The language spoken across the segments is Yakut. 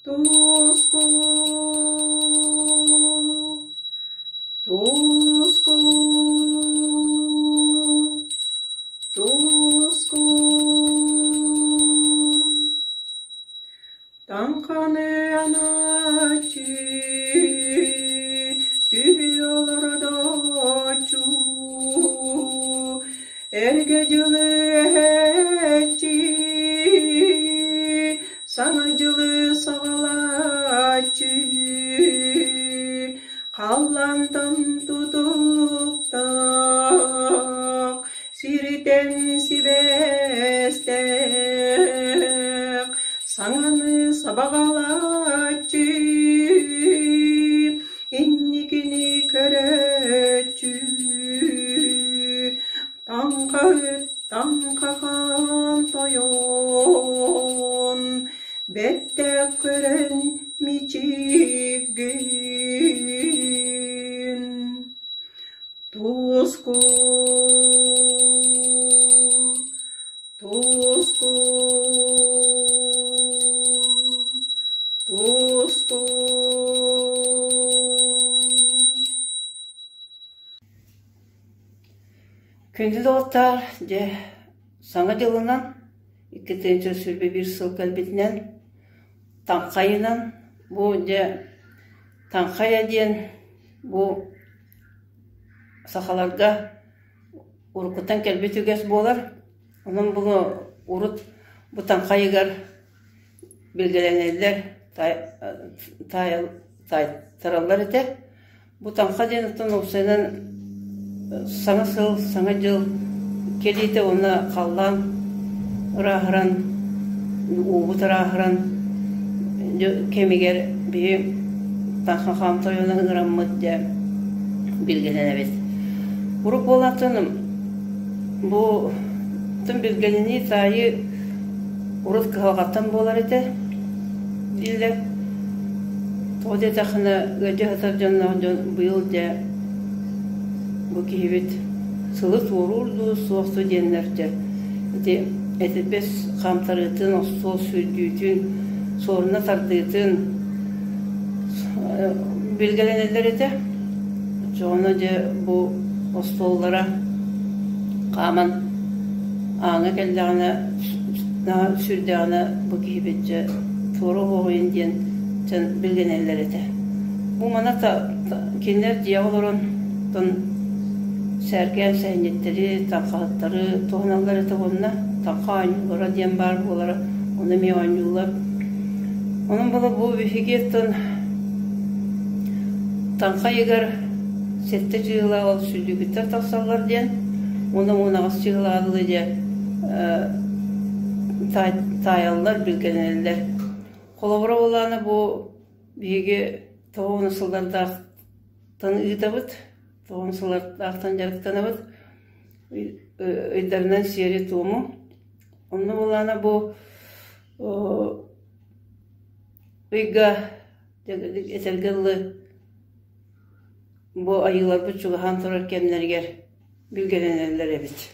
Туску, туску, туску. Таҥханы анааччы, түһүү олордооччу, эргэ дьылы эһээччи, саҥа дьылы саҕалааччы, халлаантан тутулуктаах, сиртэн сибээстээх, саҥаны сабаҕалааччы, инникини көрөөччү, таҥха ыт, таҥха хаан тойон, бэттээх көрөн мичигин. Туску, туску, туску. Күндү доҕоттоор, дьэ, Саҥа дьылынан, 2021 сыл кэлбитинэн, Таҥхайынан, бу дьэ Таҥхайа диэн бу сахаларга уруккуттан кэлбит үгэс буолар. Онон бу урут бу Таҥхайыгар билгэлэнэллэр, таайтараллар этэ. Бу Таҥха диэн оттон уопсайынан саҥа сыл, саҥа дьыл кэлиитэ уонна халлаан ырааһыран, уубут ырааһыран кэмигэр биһи Таҥха хаан тойону ыҥыраммыт дьэ билгэлэнэбит. Урут буолаатын бу тым билгэлэнии таайыы урут кыһалҕаттан буолар этэ дииллэр. Тоҕо диэтэххинэ, ыалдьа сытар дьонноох дьон быйыл дьэ бу киһибит сылы туоруур дуу, суох дуу диэннэр дьэ ити этэрбэс хаамтарыытын, остуол сүүрдүүтүн, суоруна тардыытын билгэлэнэллэр этэ. Оччоҕуна дьэ бу остуоллара хааман ааҥҥа кэллэҕинэ наһаа сүрдээҕинэ бу киһибит дьэ туора оһуоҕуйун диэн дьон билгэнэллэр этэ. Бу маны кинилэр дьиэҕэ олорон сэргээн сэһэнньиттэри, таҥхаһыттары туһаналлар этэ уонна таҥха оонньуулара диэн баар буолара, ону эмиэ оонньууллар. Онон була бу биһиги оттон таҥха ыйыгар сэттэ чыыһыла ол сүллүүкүттэр тахсаллар диэн уонна 18 чыыһылаҕа дылы дьэ таайаллар, билгэлэнэллэр. Холобура буоллаҕына бу биһиги тоҕус сыллардаахтан ыытабыт, тоҕус сыллардаахтан дьарыктанабыт ыйдарынан сиэри-туому. Онно буоллаҕына бу ыйга этэргэ дылы бу айыыларбыт чугаһаан турар кэмнэригэр билгэлэнэллэр эбит.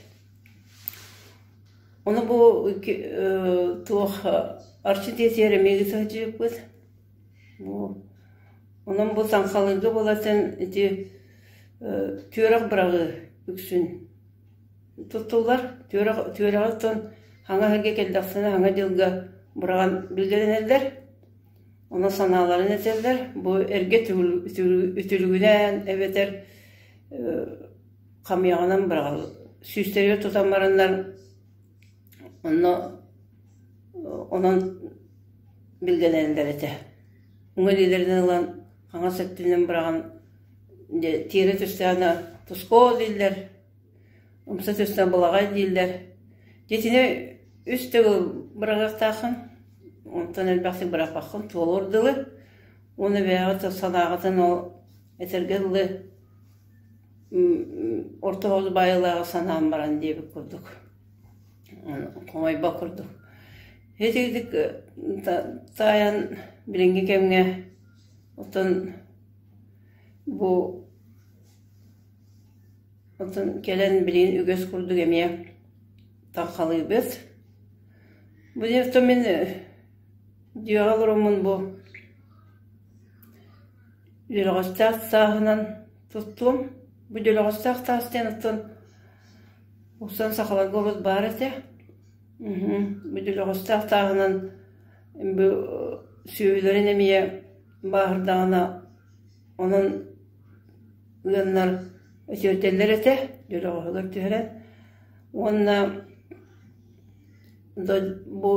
Ону бу туох Арчы дьиэтигэр эмиэ сылдьыбыппыт. Бу онон бу Таҥхалыырга буолатын ити түөрэх быраҕыы үксүн туттуллар. Түөрэх түөрэҕиттэн хаҥа сиргэ кэллэхтэринэ хаҥа дьылга быраҕан билгэлэнэллэр. Онон санааларын этэллэр. Бу эргэ үтүлүгүнэн эбэтэр хамыйаҕынан быраҕаллар. Сүүстэригэр тутан бараннар онно онон билгэлэнэллэр этэ. Уҥа илиилэринэн ылан хаҥас өттүнэн быраҕан дьэ тиэрэ түстэҕинэ тускуо дииллэр, умса түстэ балаҕай дииллэр. Дьэ итини үс төгүл быраҕыахтааххын, онтон элбэхтик бырахпаккын туолуор дылы. Уонна бэйэҕит санааҕытын ол этэргэ дылы орто оҕус баайылааҕы санаан баран диэбит курдук хомойбот курдук итирдик таайан билиҥҥи кэмҥэ оттон бу оттон кэлэн билигин үгэс курдук эмиэ таҥхалыыбыт бу диэн мин. Дьиэҕэ олороммун бу дьөлөҕөстөөх тааһынан туттуом. Бу дьөлөҕөстөөх таас диэн оттон уксан сахаларга урут баар этэ. Бу дьөлөҕөстөөх тааһынан бу сүөһүлэрин эмиэ бааһырдаҕына онон ыаннар үтүөрдэллэр этэ дьөлөҕөһүгэр түһэрэн. Уонна бу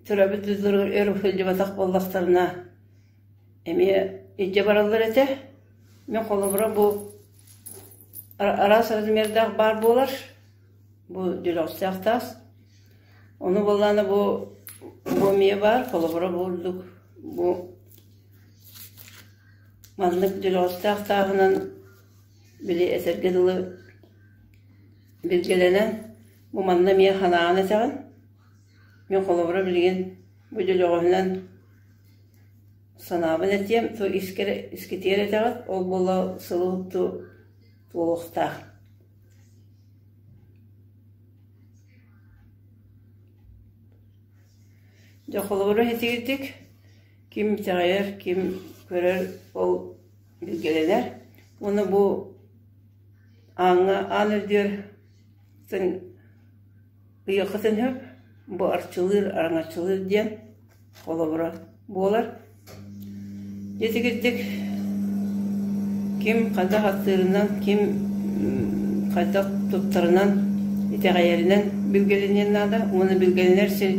төрөөбүт дойдуларыгар өр сылдьыбатах буоллахтарына эмиэ илдьэ бараллар этэ. Мин холобура бу араас размердаах баар буолар, бу дьөлөҕөстөөх таас. Ону буоллаҕына бу бу эмиэ баар, холобура бу ордук бу маннык дьөлөҕөстөөх тааһынан били этэргэ дылы билгэлэнэн бу манна эмиэ ханаан этэҕин. Мин холобура билигин бу дьөлөҕөһүнэн санаабын этиэм, то искитигэр этэҕит, ол буола сылы уһукту туолуохтаах. Дьэ холобура итигирдик ким итэҕэйэр, ким көрөр ол билгэлэнэр. Уонна бу ааҥҥа аан үрдүгэр ыйыаххытын сөп, бу арчылыыр, араҥаччылыыр диэн холобура буолар. Итигирдик ким хайдах аттыырынан, ким хайдах туттарынан, итэҕэйэринэн билгэлэниэн наада уонна билгэлэнэр сир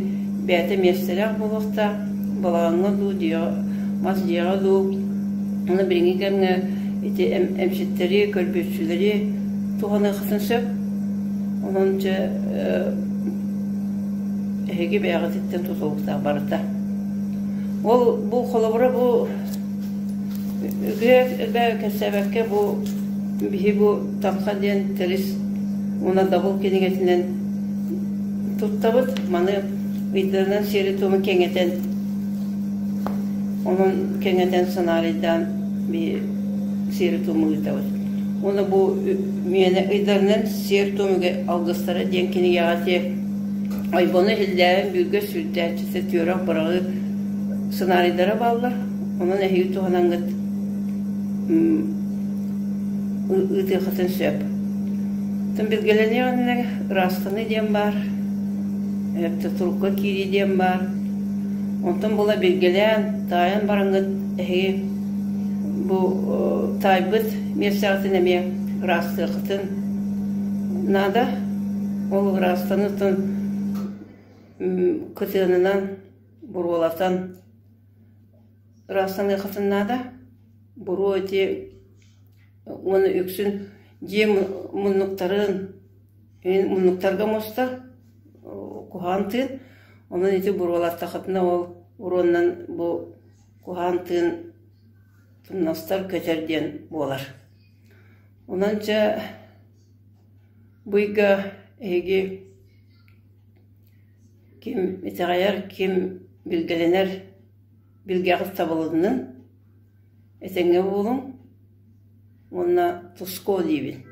бэйэтэ миэстэлээх буолуохтаах, балаҕаҥҥа дуу, дьиэҕэ, мас дьиэҕэ дуу. Уонна билиҥҥи кэмҥэ ити эмчиттэри, көрбүөччүлэри туһаныаххытын сөп. Онон дьэ эһиги бэйэҕититтэн тутулуктаах барыта. Ол бу холобура бу үгүө элбэҕи кэпсээбэккэ бу биһи бу Таҥха диэн тэрис уонна дабыл кинигэтинэн туттабыт. Маны ыйдарынан сиэри-туому кэҥэтэн онон кэҥэтэн сценарийдаан биһи сиэри-туому ыытабыт. Уонна бу миэнэ ыйдарынан сиэр-туом алгыстара диэн кинигэҕэ ити ойбону иһиллээбин бүүргэ сүүрдээччитэ түөрэх быраҕыы сценарийдара бааллар. Онон эһиги туһанаҥҥыт ыытыаххытын сөп. Оттон билгэлэниэҕиннэ ыраастаныы диэн баар, турукка киирии диэн баар. Онтон була билгэлээн, таайан бараҥҥыт эһиги бу таайбыт миэстэҕитин эмиэ ыраастыаххытын наада. Ол ыраастаныытын кытыанынан буруолатан ыраастаныаххытын наада. Буруо ити уонна үксүн дьиэ муннуктарын муннуктарга мустар куһаҕан тыын. Онон ити буруолаттаххытына ол буруоннан бу куһаҕан тыын тумнастар көтөр диэн буолар. Онон дьэ бу ыйга эһиги ким итэҕэйэр, ким билгэлэнэр билгэҕит табылыннын, этэҥҥэ буолуҥ уонна тускуо диибин.